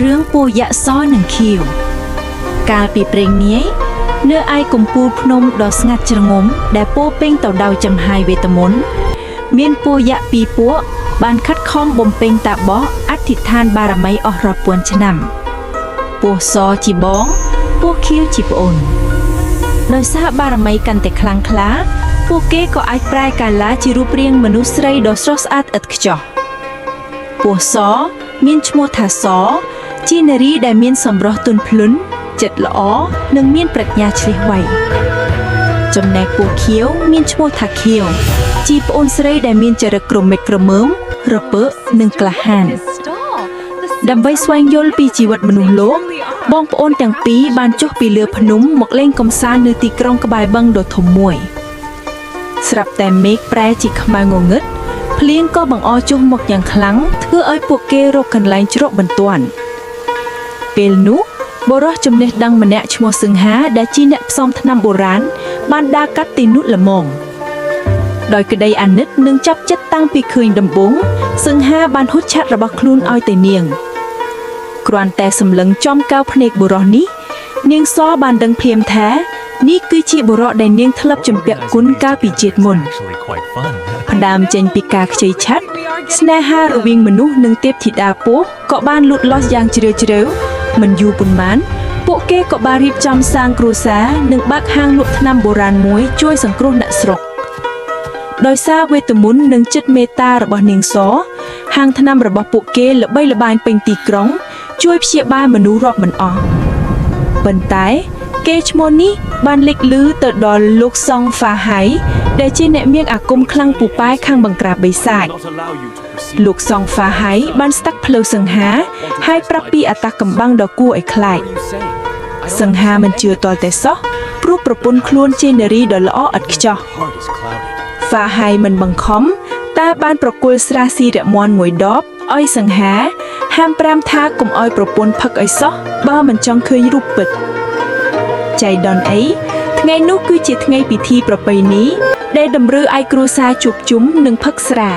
រឿងពស់យក្សសនិងខៀវកាលពីព្រេងនាយនៅឯកំពូលភ្នំដ៏ស្ងាត់ជ្រងំដែលពោរពេញទៅដោយចំហាយវេទមន្តមានពស់យក្សពីរពួកបានខិតខំបំពេញតាបោះអធិដ្ឋានបារមីអស់រាប់ពាន់ឆ្នាំពស់សជាបងពស់ខៀវជាប្អូនដោយសារបារមីកាន់តែខ្លាំងក្លាពួកគេក៏អាចប្រែកាឡាជារូបរាងមនុស្សស្រីដ៏ស្រស់ស្អាតឥតខ្ចោះ ពស់សមានឈ្មោះថាសជានារីដែលមានសម្រស់ទន់ភ្លន់ចិត្តល្អនិងមានប្រាជ្ញាឈ្លាសវៃចំណែកពស់ខៀវមានឈ្មោះថាខៀវជាប្អូនស្រីដែលមានចរិតក្រមិចក្រមើមរពើកនិងក្លាហានដើម្បីស្វែងយល់ពីជីវិតមនុស្សលោកបងប្អូនទាំងពីរបានចុះពីលើភ្នំមកលេងកម្សាន្តនៅទីក្រុងក្បែរបឹងដ៏ធំមួយស្រាប់តែមេឃប្រែជាខ្មៅងងឹត ភ្លៀងក៏បង្អរចុះមកយ៉ាងខ្លាំងធ្វើឲ្យពួកគេរកកន្លែងជ្រកបន្ទាន់ពេលនោះបុរសចំណេះដឹងម្នាក់ឈ្មោះសឹង្ហាដែលជាអ្នកផ្សំថ្នាំបុរាណបានដើរកាត់ទីនោះល្មមដោយក្តីអាណិតនិងចាប់ចិត្តតាំងពីឃើញដំបូងសឹង្ហាបានហុចឆ័ត្ររបស់ខ្លួនឲ្យទៅនាងគ្រាន់តែសម្លឹងចំកៅភ្នែកបុរសនេះនាងសបានដឹងភ្លាមថានេះគឺជាបុរសដែលនាងធ្លាប់ជំពាក់គុណកាលពីជាតិមុន Actually quite fun. ផ្ដើមចេញពីការខ្ចីឆាត់ស្នេហារវាងមនុស្សនិងទេពធីតាពស់ក៏បានលូតលាស់យ៉ាងជ្រាលជ្រៅមិនយូរប៉ុន្មានពួកគេក៏បានរៀបចំសាងគ្រួសារនិងបើកហាងលក់ថ្នាំបុរាណមួយជួយសង្គ្រោះអ្នកស្រុកដោយសារវេទមន្តនិងចិត្តមេត្តារបស់នាងសហាងថ្នាំរបស់ពួកគេល្បីល្បាញពេញទីក្រុង ជួយព្យាបាលមនុស្សរាប់មិនអស់ប៉ុន្តែ គេឈ្មោះនេះបានលេចលឺទៅដល់លោកសង្ឃហ្វាហៃដែលជាអ្នកមានអាគមខ្លាំងពូប៉ែខាងបង្ក្រាបបិសាច Not allow you to proceed. លោកសង្ឃហ្វាហៃបានស្តាក់ផ្លូវសង្ហាហើយប្រាប់ពីអត្តកំបាំងដ៏គួរឲ្យខ្លាច What are you saying? I don't សង្ហាមិនជឿទាល់តែសោះព្រោះប្រពន្ធខ្លួនជានារីដ៏ល្អឥតខ្ចោះ Heart is clouded. ហ្វាហៃមិនបង្ខំតែបានប្រគល់ស្រាស៊ីរម័នមួយដបឲ្យសង្ហាហាមប្រាមថាកុំឲ្យប្រពន្ធផឹកឲ្យសោះបើមិនចង់ឃើញរូបពិតចៃដន្យអីថ្ងៃនោះគឺជាថ្ងៃពិធីប្រពៃណីដែលតម្រូវឲ្យគ្រួសារជួបជុំនិងផឹកស្រា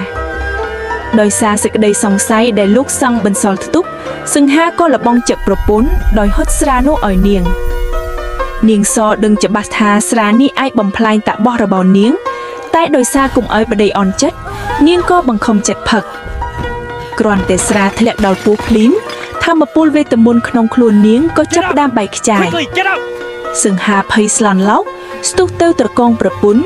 ដោយសារសេចក្តីសង្ស័យដែលលោកសង្ឃបន្សល់ទុកសង្ហាក៏លបងចិត្តប្រពន្ធដោយហុចស្រានោះឲ្យនាង នាងសដឹងច្បាស់ថាស្រានេះអាចបំផ្លាញតាបោះរបស់នាង តែដោយសារគុំឲ្យប្តីអន់ចិត្តនាងក៏បង្ខំចិត្តផឹកគ្រាន់តែស្រាធ្លាក់ដល់ពោះភ្លីមធម្មពលវេទមន្តក្នុងខ្លួននាងក៏ចាប់ផ្ដើមបែកខ្ចាយ Quickly, get out! សង្ហាភ័យស្លន់ឡោកស្ទុះទៅត្រកងប្រពន្ធ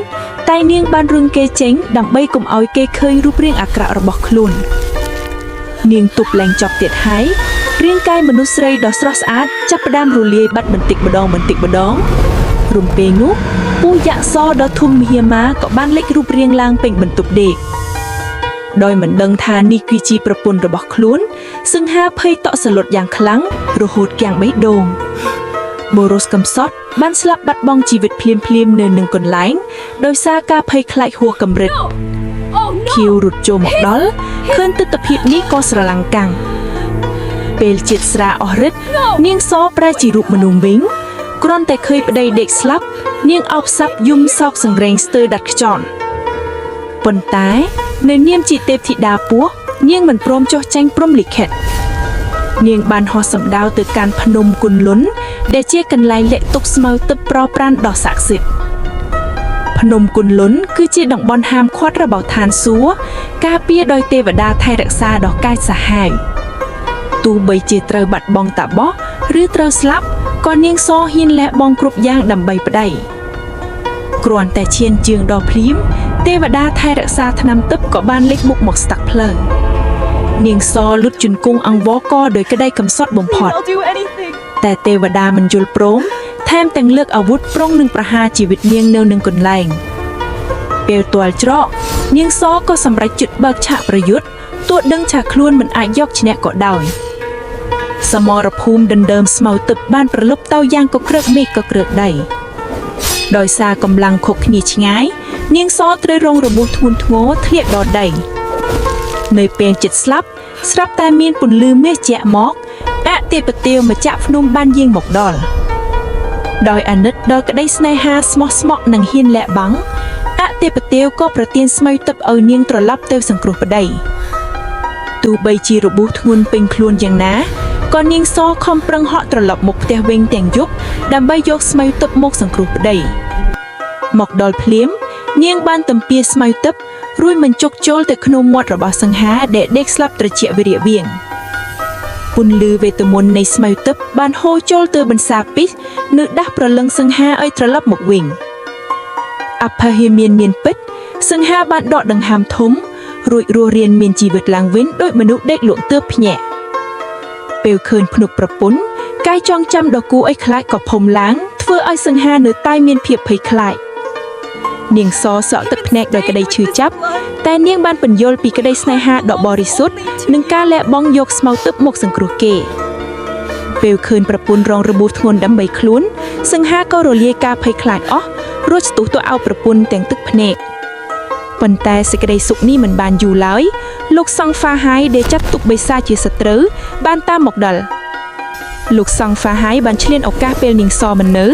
តែនាងបានរុញគេចេញដើម្បីកុំឲ្យគេឃើញរូបរាងអាក្រក់របស់ខ្លួន នាងទប់លែងចប់ទៀតហើយរាងកាយមនុស្សស្រីដ៏ស្រស់ស្អាតចាប់ផ្ដើមរលាយបាត់បន្តិចម្ដងបន្តិចម្ដងរំពេលនោះពស់យក្សសដ៏ធំមហិមាក៏បានលេចរូបរាងឡើងពេញបន្ទប់ដេកដោយមិនដឹងថានេះគឺជាប្រពន្ធរបស់ខ្លួន សង្ហាភ័យតក់ស្លុតយ៉ាងខ្លាំងរហូតគាំងបេះដូង បុរសកំសត់បានស្លាប់បាត់បង់ជីវិតភ្លាមៗនៅនឹងកន្លែងដោយសារការភ័យខ្លាចហួសកម្រិតខៀវរត់ចូលមកដល់ឃើញទិដ្ឋភាពនេះក៏ស្រឡាំងកាំងពេលជាតិស្រាអស់រិទ្ធនាងសប្រែជារូបមនុស្សវិញគ្រាន់តែឃើញប្តីដេកស្លាប់នាងអោបសាប់យំសោកសង្រេងស្ទើរដាច់ខ្យល់ប៉ុន្តែនៅនាមជាទេពធីតាពស់នាងមិនព្រមចុះចាញ់ព្រំលិខិត នាងបានហោះសម្ដៅទៅកាន់ភ្នំគុនលុនដែលជាកន្លែងលាក់ទុកស្មៅទឹកប្រប្រានដ៏ស័ក្តិសិទ្ធិភ្នំគុនលុនគឺជាតំបន់ហាមឃាត់របស់ឋានសួគ៌ការពារដោយទេវតាថែរក្សាដ៏កាចសាហាវទោះបីជាត្រូវបាត់បង់តាបោះឬត្រូវស្លាប់ក៏នាងសហ៊ានលះបង់គ្រប់យ៉ាងដើម្បីប្តីគ្រាន់តែឈានជើងដល់ភ្លាមទេវតាថែរក្សាថ្នាំទឹកក៏បានលេចមុខមកស្តាក់ផ្លូវ នាងសលុតជង្គង់អង្វរកដោយក្តីកំសត់បំផុត I'll do anything. តែទេវតាមិនយល់ព្រមថែមទាំងលើកអាវុធប្រុងនឹងប្រហារជីវិតនាងនៅនឹងកន្លែងពេលទាល់ច្រកនាងសក៏សម្រេចចិត្តបើកឆាកប្រយុទ្ធទោះដឹងថាខ្លួនមិនអាចយកឈ្នះក៏ដោយសមរភូមិដណ្ដើមស្មៅទឹកបានប្រលប់ទៅយ៉ាងកក្រើកមេឃកក្រើកដីដោយសារកម្លាំងខុសគ្នាឆ្ងាយនាងសត្រូវរងរបួសធ្ងន់ធ្ងរធ្លាក់ដល់ដី នៅពេលចិត្តស្លាប់ស្រាប់តែមានពន្លឺមាសជះមកអតិបទាវម្ចាស់ភ្នំបានយាងមកដល់ដោយអាណិតដល់ក្តីស្នេហាស្មោះស្ម័គ្រនិងហ៊ានលះបង់អតិបទាវក៏ប្រទានស្មៅទឹកឲ្យនាងត្រឡប់ទៅសង្គ្រោះប្តីទោះបីជារបួសធ្ងន់ពេញខ្លួនយ៉ាងណា ក៏នាងសខំប្រឹងហក់ត្រឡប់មកផ្ទះវិញទាំងយប់ដើម្បីយកស្មៅទឹកមកសង្គ្រោះប្តីមកដល់ភ្លាម នាងបានទំពាស្មៅទឹករួចមិនជុកចូលទៅក្នុងមាត់របស់សង្ហាដែលដេកស្លាប់ត្រជាក់វិរិយវៀងពន្លឺវេទមន្តនៃស្មៅទឹកបានហូរចូលទៅបន្សាពីសនៅដាស់ប្រលឹងសង្ហាឲ្យត្រឡប់មកវិញអភហិមានមានពិតសង្ហាបានដកដង្ហើមធំរួចរស់រានមានជីវិតឡើងវិញដោយមនុស្សដេកលក់ទើបភ្ញាក់ពេលឃើញភ្នុកប្រពន្ធកាយចងចាំដ៏គួរឲ្យខ្លាចក៏ផុំឡើងធ្វើឲ្យសង្ហានៅតែមានភាពភ័យខ្លាចនាងសសក់ទឹកភ្នែកដោយក្តីឈឺចាប់តែនាងបានពន្យល់ពីក្តីស្នេហាដ៏បរិសុទ្ធនិងការលះបង់យកស្មៅទឹកមកសង្គ្រោះគេពេលឃើញប្រពន្ធរងរបួសធ្ងន់ដើម្បីខ្លួន សង្ហាក៏រលាយការភ័យខ្លាចអស់រួចស្ទុះទៅឲ្យប្រពន្ធទាំងទឹកភ្នែកប៉ុន្តែសេចក្តីសុខនេះមិនបានយូរឡើយលោកសង្ឃហ្វាហាយដែលចាត់ទុកបិសាជាសត្រូវបានតាមមកដល់លោកសង្ឃហ្វាហាយបានឆ្លៀនឱកាសពេលនាងសមិននៅ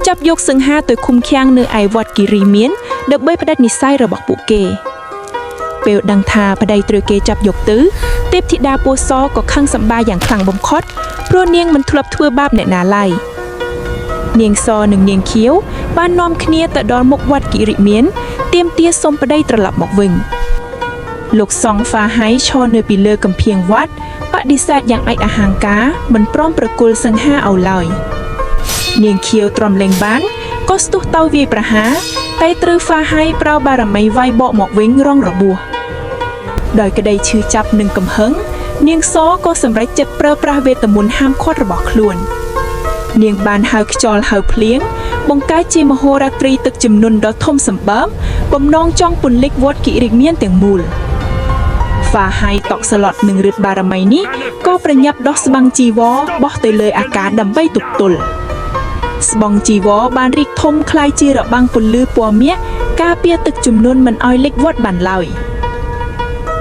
ចាប់យកសង្ហាទៅឃុំឃាំងនៅឯវត្តគិរីមានដើម្បីផ្ដាច់និស័យរបស់ពួកគេពេលដឹងថាប្តីត្រូវគេចាប់យកទៅទេពធីតាពស់សក៏ខឹងសម្បាយ៉ាងខ្លាំងបំផុតព្រោះនាងមិនធ្លាប់ធ្វើបាបអ្នកណាឡើយនាងសនិងនាងខៀវបាននាំគ្នាទៅដល់មុខវត្តគិរិមានទាមទារសុំប្តីត្រឡប់មកវិញលោកសង្ឃហ្វាហៃឈរនៅពីលើកំភៀងវត្តបដិសេធយ៉ាងឯកអហង្ការមិនព្រមប្រគល់សង្ហាឲ្យឡើយនាងខៀវទ្រាំលែងបានក៏ស្ទុះទៅវាយប្រហារតែត្រូវហ្វាហៃប្រើបារមីវាយបកមកវិញរងរបួសដោយក្តីឈឺចាប់និងកំហឹងនាងសក៏សម្រេចចិត្តប្រើប្រាស់វេទមន្តហាមឃាត់របស់ខ្លួននាងបានហៅខ្យល់ហៅភ្លៀងបង្កើតជាមហោរាត្រីទឹកជំនន់ដ៏ធំសម្បើមបំណងចង់ពន្លិចវត្តគិរិមានទាំងមូលហ្វាហៃតក់ស្លុតនឹងឫទ្ធិបារមីនេះក៏ប្រញាប់ដោះស្បង់ជីវរបោះទៅលើអាកាសដើម្បីទប់ទល់ស្បង់ជីវរបានរីកធំក្លាយជារបាំងពន្លឺពណ៌មាសការពារទឹកជំនន់មិនឲ្យលិចវត្តបានឡើយ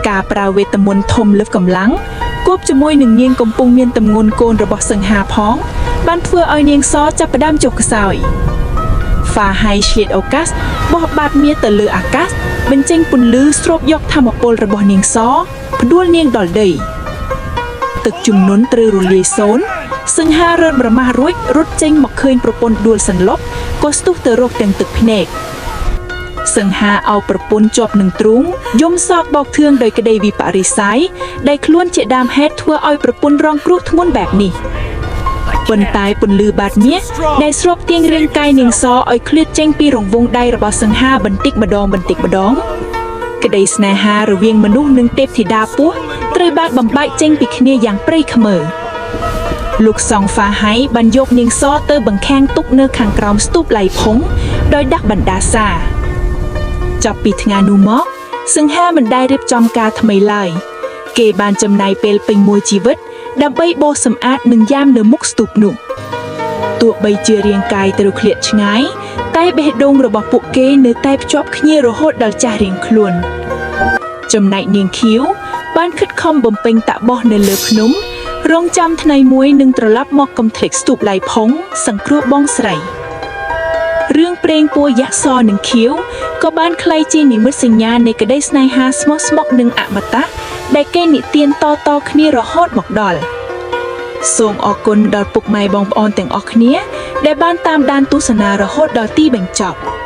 ការប្រើវេទមន្តធំលើសកម្លាំងគួបជាមួយនឹងនាងកំពុងមានទម្ងន់កូនរបស់សង្ហាផងបានធ្វើឲ្យនាងសចាប់ផ្ដើមចុះខ្សោយហ្វាហៃឆ្លៀតឱកាសបោះបាតមាសទៅលើអាកាសបញ្ចេញពន្លឺស្រូបយកធម៌ពលរបស់នាងសផ្ដួលនាងដល់ដីទឹកជំនន់ត្រូវរលាយសូន្យសង្ហារើនប្រមាស់រួចរត់ចេញមកឃើញប្រពន្ធដួលសន្លប់ក៏ស្ទុះទៅរកទាំងទឹកភ្នែកសង្ហាឲ្យប្រពន្ធជាប់នឹងទ្រូងយំសោកបោកធឿងដោយក្តីវិបរិស័យដែលខ្លួនជាដើមហេតុធ្វើឲ្យប្រពន្ធរងគ្រោះធ្ងន់បែបនេះប៉ុន្តែពន្លឺបាតមាសដែលស្រូបទាញរាងកាយនាងសឲ្យឃ្លាតចេញពីរង្វង់ដៃរបស់សង្ហាបន្តិចម្ដងបន្តិចម្ដងក្តីស្នេហារវាងមនុស្សនិងទេពធីតាពស់ត្រូវបានបំបែកចេញពីគ្នាយ៉ាងព្រៃខ្មើលោកសង្ឃហ្វាហៃបានយកនាងសទៅបង្ខាំងទុកនៅខាងក្រោមស្ទូបឡៃផុងដោយដាក់បណ្ដាសាចាប់ពីថ្ងៃនោះមកសង្ហាមិនដែលរៀបចំការថ្មីឡើយគេបានចំណាយពេលពេញមួយជីវិតដើម្បីបោសសម្អាតនិងយាមនៅមុខស្ទូបនោះទោះបីជារាងកាយត្រូវឃ្លាតឆ្ងាយតែបេះដូងរបស់ពួកគេនៅតែភ្ជាប់គ្នារហូតដល់ចាស់រៀងខ្លួនចំណែកនាងខៀវបានខិតខំបំពេញតបោះនៅលើភ្នំរងចាំថ្ងៃមួយនឹងត្រឡប់មកកំធ្លេកស្ទូបឡៃផុងសង្គ្រោះបងស្រីរឿងព្រេងពួរយក្សសនិងខៀវក៏បានក្លាយជានិមិត្តសញ្ញានៃក្តីស្នេហាស្មោះស្មោកនិងអមតៈដែលគេនិទានតៗគ្នារហូតមកដល់សូមអរគុណដល់ពុកម៉ែបងប្អូនទាំងអស់គ្នាដែលបានតាមដានទស្សនារហូតដល់ទីបញ្ចប់។